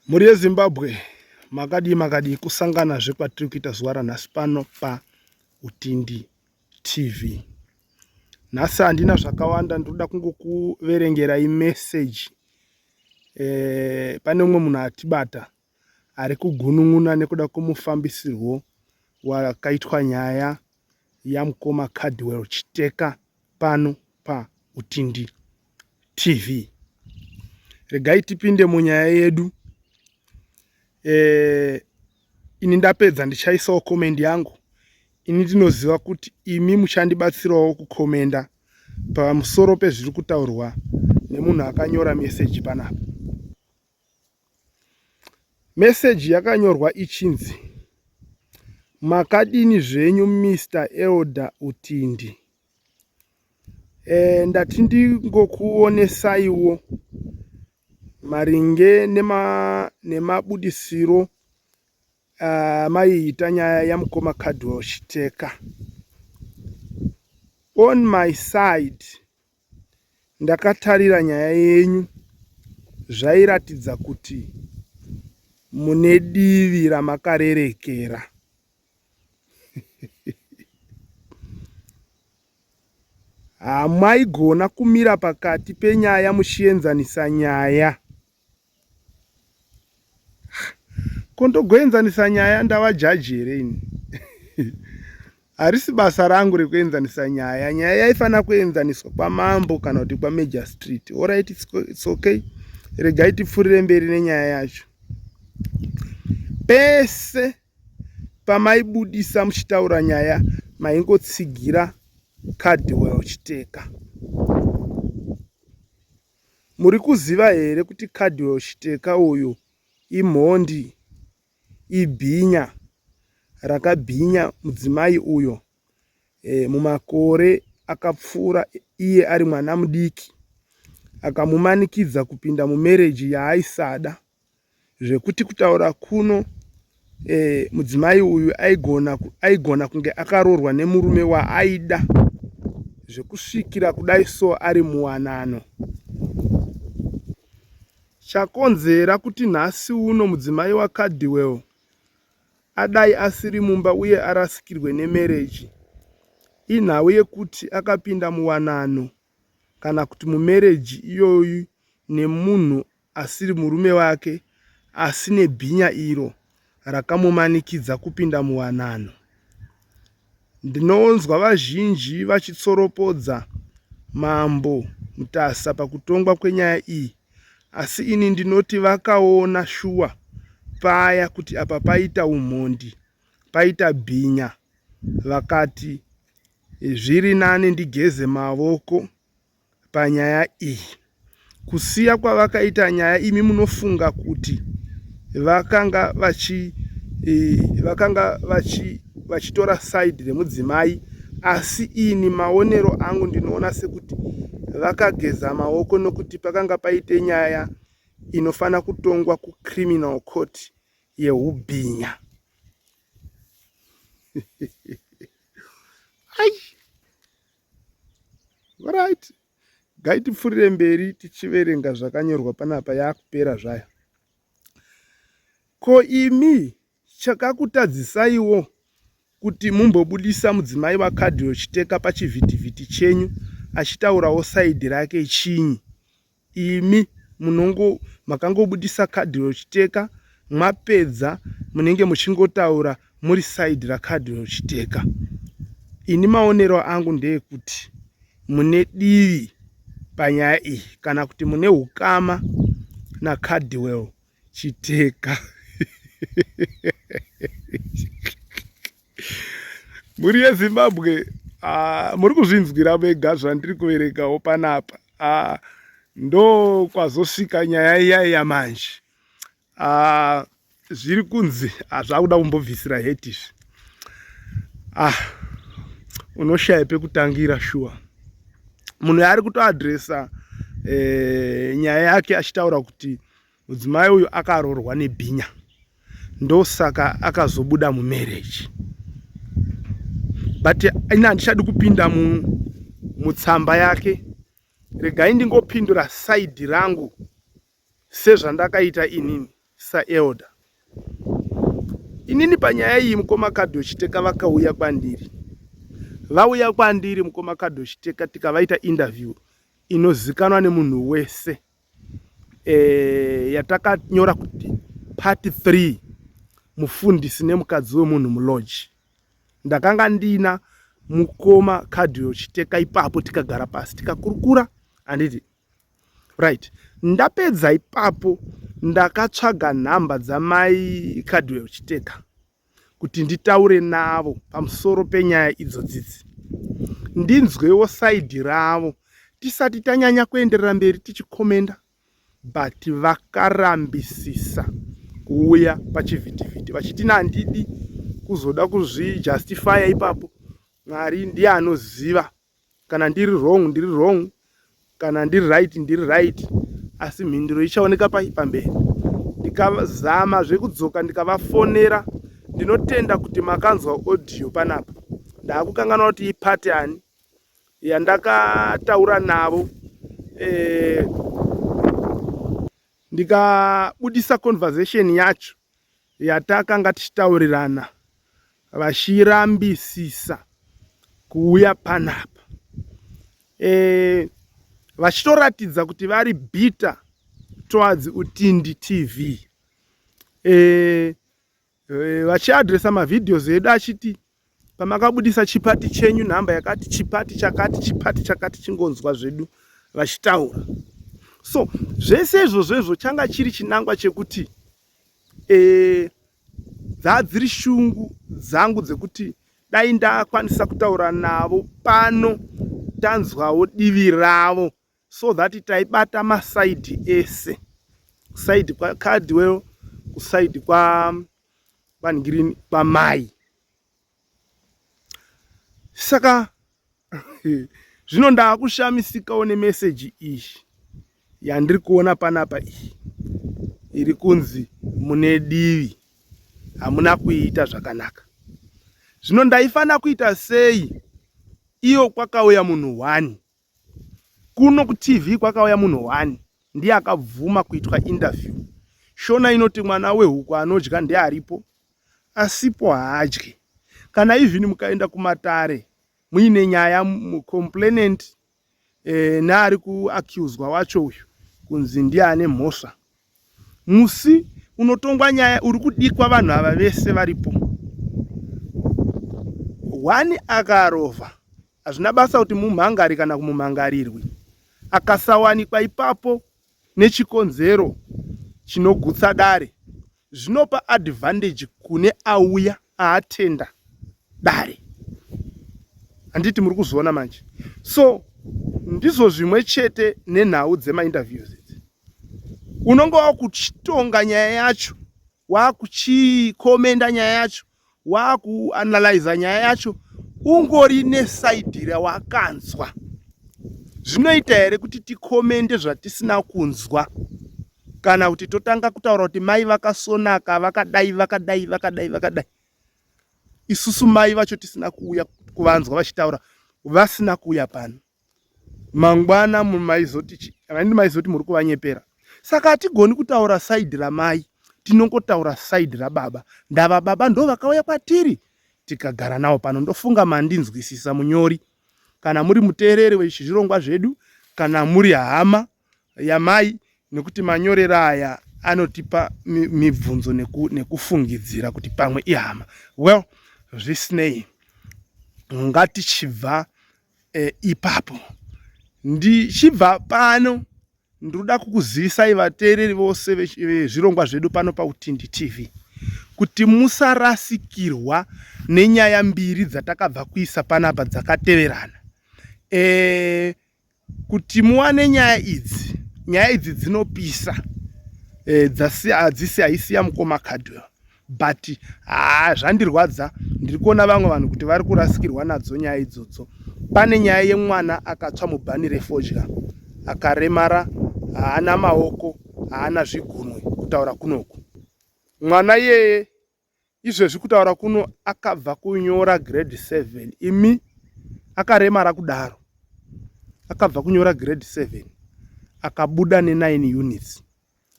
Mhuri yeZimbabwe makadii makadii kusanganazve kwatiri kuita zuva ranhasi pano paUtindi TV. Nhasi handina zvakawanda ndinoda kungokuverengerai meseji. E, pane umwe munhu atibata ari kugunun'una nekuda kwemufambisirwo wakaitwa nyaya yamukoma Cardwell Chiteka pano paUtindi TV. Regai tipinde munyaya yedu. E, ini ndapedza ndichaisawo comment yangu. Ini ndinoziva kuti imi muchandibatsirawo kukomenda pamusoro pezviri kutaurwa nemunhu akanyora meseji panapa. Meseji yakanyorwa ichinzi, Makadini zvenyu Mister Elder Utindi? E, ndati ndingokuonesaiwo maringe nema, nemabudisiro amaiita nyaya yamukoma Cardwell Chiteka. On my side Ndakatarira nyaya yenyu zvairatidza kuti mune divi ramakarerekera. Hamaigona kumira pakati penyaya muchienzanisa nyaya. Ko ndogoenzanisa nyaya ndava jaji here ini? Harisi basa rangu rekuenzanisa nyaya. Nyaya yaifanira kuenzaniswa kwamambo kana kuti kwamajor street. Alright, it's okay. Regai tipfurire mberi nenyaya yacho. Pese pamaibudisa muchitaura nyaya maingotsigira Cardwell Chiteka. Muri kuziva here kuti Cardwell Chiteka uyu imhondi, ibhinya rakabhinya mudzimai uyo e, mumakore akapfuura iye ari mwana mudiki akamumanikidza kupinda mumereji yaaisada zvekuti kutaura kuno e, mudzimai uyu aigona, aigona kunge akaroorwa nemurume waaida zvekusvikira kudai so ari muwanano. Chakonzera kuti nhasi uno mudzimai waCardwell adai asiri mumba uye arasikirwe nemereji inhau yekuti akapinda muwanano kana kuti mumereji iyoyi nemunhu asiri murume wake asi nebhinya iro rakamumanikidza kupinda muwanano. Ndinonzwa vazhinji vachitsoropodza Mambo Mutasa pakutongwa kwenyaya iyi asi ini ndinoti vakaona shuwa paya kuti apa paita umhondi, paita bhinya vakati zviri nani ndigeze mavoko panyaya iyi. Kusiya kwavakaita nyaya imi munofunga kuti vakanga vachi e, vakanga vachi vachitora side remudzimai asi ini maonero angu ndinoona sekuti vakageza maoko nokuti pakanga paite nyaya inofana kutongwa kucriminal court yehubhinya. Ai. Right. Ngaitipfurire mberi tichiverenga zvakanyorwa panapa yakupera zvayo. Ko imi chakakutadzisaiwo kuti mumbobudisa mudzimai waCardwell Chiteka pachivhitivhiti chenyu achitaurawo saidhi rake chinyi? Imi munongo makangobudisa Cardwell Chiteka mwapedza munenge muchingotaura muri side raCardwell Chiteka. Ini maonero angu ndeekuti mune divi panyaya iyi kana kuti mune ukama naCardwell Chiteka. Mhuri yeZimbabwe uh, muri kuzvinzwira mega zvandiri kuverengawo panapa uh, ndo kwazosvika nyaya iya iya manje uh, zviri kunzi ah, zvakuda kumbobvisira heti izvi ah, unoshaya pekutangira shuwa munhu yaari kutoadresa eh, nyaya yake achitaura kuti Mudzimai uyu akaroorwa nebhinya ndosaka akazobuda mumarriage but ini handichadi kupinda mutsamba yake regai ndingopindura saidhi rangu sezvandakaita inini. saelder. Inini panyaya iyi mukoma Kadho Chiteka vakauya kwandiri. Vauya kwandiri mukoma Kadho Chiteka tikavaita interview inozikanwa nemunhu wese e, yatakanyora kuti part 3 mufundisi nemukadzi wemunhu mulodge. Ndakanga ndina mukoma Kadho Chiteka ipapo tikagara pasi tikakurukura handiti Right. Ndapedza ipapo ndakatsvaga nhamba dzamai Cardwell Chiteka kuti nditaure navo pamusoro penyaya idzodzidzi. Ndinzwewo saidhi ravo tisati tanyanya kuenderera mberi tichikomenda but vakarambisisa kuuya pachivhitivhiti vachiti handidi kuzoda kuzvijustifya ipapo. Mwari ndiye anoziva kana ndiri wrong ndiri wrong kana ndiri right ndiri right asi mhinduro ichaoneka pai pamberi ndikazama zvekudzoka ndikavafonera ndinotenda kuti makanzwa audio panapa ndaakukanganwa kuti ipati ani yandakataura navo eh, ndikabudisa conversation yacho yatakanga tichitaurirana vachirambisisa kuuya panapa e, vachitoratidza kuti vari bitter towards Utindi TV e, e, vachiadresa mavideos edu achiti pamakabudisa chipati chenyu nhamba yakati chipati chakati chipati chakati chingonzwa zvedu vachitaura so zvese izvozvo izvo changa chiri chinangwa chekuti e, dzadziri shungu dzangu dzekuti dai ndakwanisa kutaura navo pano tanzwawo divi ravo so that taibata masaidhi ese kusaidhi kwaCardwell kusaidhi kwa kwangirini kwamai saka zvino ndaakushamisikawo nemeseji iyi yandiri kuona panapa iyi iri kunzi mune divi hamuna kuiita zvakanaka zvino ndaifanira kuita sei iyo kwakauya munhu one Kuno kuTV kwakauya munhu one ndiye akabvuma kuitwa interview. Shona inoti mwana wehuku anodya ndearipo asipo haadye. Kana even mukaenda kumatare muine nyaya complainant eh, neari kuaccuswa wacho uyu kunzi ndiye ane mhosva musi unotongwa nyaya uri kudikwa vanhu ava vese varipo one akarova Hazvina basa kuti mumhangari kana kumumhangarirwi akasawanikwa ipapo nechikonzero chinogutsa dare zvinopa advantage kune auya aatenda dare. Handiti muri kuzviona manje? So ndizvo zvimwe chete nenhau dzemainterviews idzi. Unonge wakuchitonga nyaya yacho wakuchikomenda nyaya yacho wakuanalyza nyaya yacho ungori nesaidhi rawakanzwa zvinoita here kuti tikomende zvatisina kunzwa kana kuti totanga kutaura kuti mai vakasonaka vakadai vakadai vakadai vakadai isusu mai vacho tisina kuuya kuvanzwa vachitaura vasina kuuya pano mangwana maizoti vaindi maizoti muri kuvanyepera saka hatigoni kutaura saidi ramai tinongotaura saidi rababa ndava baba ndo vakauya kwatiri tikagara navo pano ndofunga mandinzwisisa munyori kana muri muteereri wezvirongwa zvedu kana muri hama yamai nekuti manyorero aya anotipa mibvunzo nekufungidzira kuti pamwe ihama well zvisinei ngatichibva e, ipapo ndichibva pano ndinoda kukuzivisai vateereri vose vezvirongwa zvedu pano pautindi tv kuti musarasikirwa nenyaya mbiri dzatakabva kuisa panapa dzakateverana e, Kuti muwane nyaya idzi, nyaya idzi dzinopisa eh, hadzisi haisi yamukoma Cardwell but haa zvandirwadza ndiri kuona vamwe vanhu kuti vari kurasikirwa nadzo nyaya idzodzo pane nyaya yemwana akatsva mubhani refodya akaremara haana maoko haana zvigunwe kutaura kunoku mwana iyeye Izvezvi kutaura kuno akabva kunyora grade 7 imi akaremara kudaro akabva kunyora grade 7 akabuda ne9 units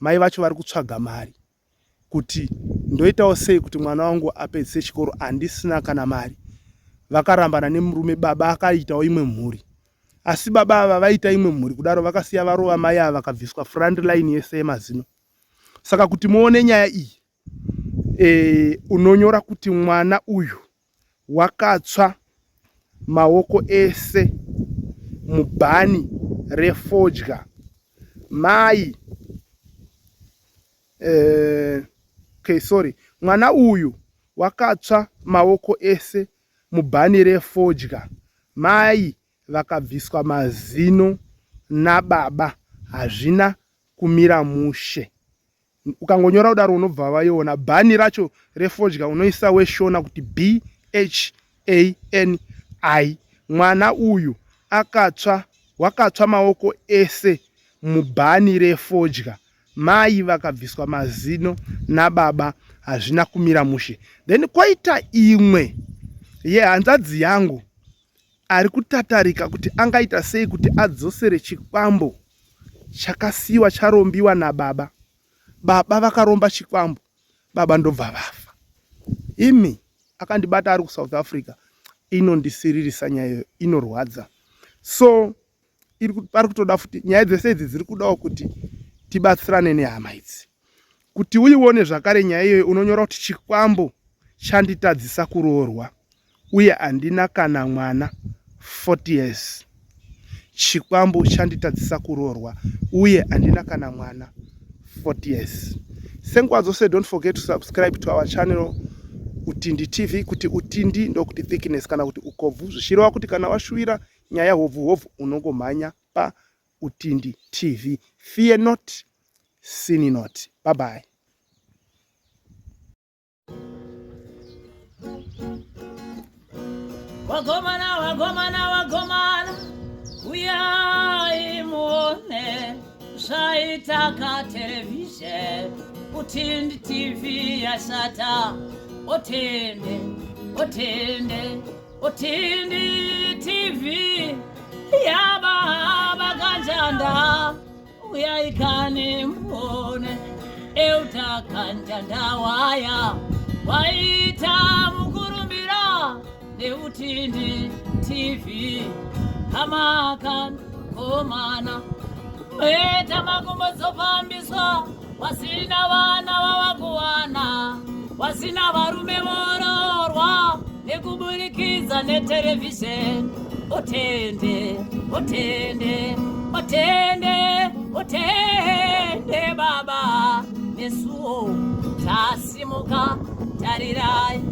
mai vacho vari kutsvaga mari kuti ndoitawo sei kuti mwana wangu apedzise chikoro handisina kana mari. Vakarambana nemurume, baba akaitawo imwe mhuri. Asi baba ava vaita imwe mhuri kudaro vakasiya varova mai ava vakabviswa front line yese yemazino. Saka kuti muone nyaya iyi e, unonyora kuti mwana uyu wakatsva maoko ese mubhani refodya. Mai eh, okay, sorry. Mwana uyu wakatsva maoko ese mubhani refodya. Mai vakabviswa mazino nababa hazvina kumira mushe. Ukangonyora kudaro unobva vaiona bhani racho refodya unoisa weshona kuti B H A N I. Mwana uyu akatsva wakatsva maoko ese mubhani refodya. Mai vakabviswa mazino nababa hazvina kumira mushe. Then koita imwe yehanzvadzi yangu ari kutatarika kuti angaita sei kuti adzosere chikwambo chakasiyiwa charombiwa nababa. Baba vakaromba chikwambo, baba ndobva vafa. Imi akandibata ari kuSouth Africa, inondisiririsa nyaya iyoyo, inorwadza. So pari kutoda futi nyaya dzese idzi dziri kudawo kuti tibatsirane nehama idzi. Kuti uione zvakare nyaya iyoyo unonyora kuti chikwambo chanditadzisa kuroorwa uye handina kana mwana 40 years. Chikwambo chanditadzisa kuroorwa uye handina kana mwana 40 years. Senguva dzose don't forget to subscribe to our channel Utindi TV kuti utindi ndokuti thickness kana kuti ukobvu zvichireva kuti kana washuwira nyaya hobvu hobvu unongomhanya pa Utindi TV. Fear not, sin not. Bye bye. Wagomana, wagomana, wagomana, uyai muone zvaita katerevhizheni Utindi TV yashata, otende, otende, Utindi TV yababa kanjanda uyaikane muone euta kanjanda waya waita mukurumbira neutindi TV hamakan komana Meta makumbo dzofambiswa wasina vana vavakuwana wasina varume vororwa nekuburikidza neterevhizheni otende otende otende otende baba nesuwo tasimuka tarirai.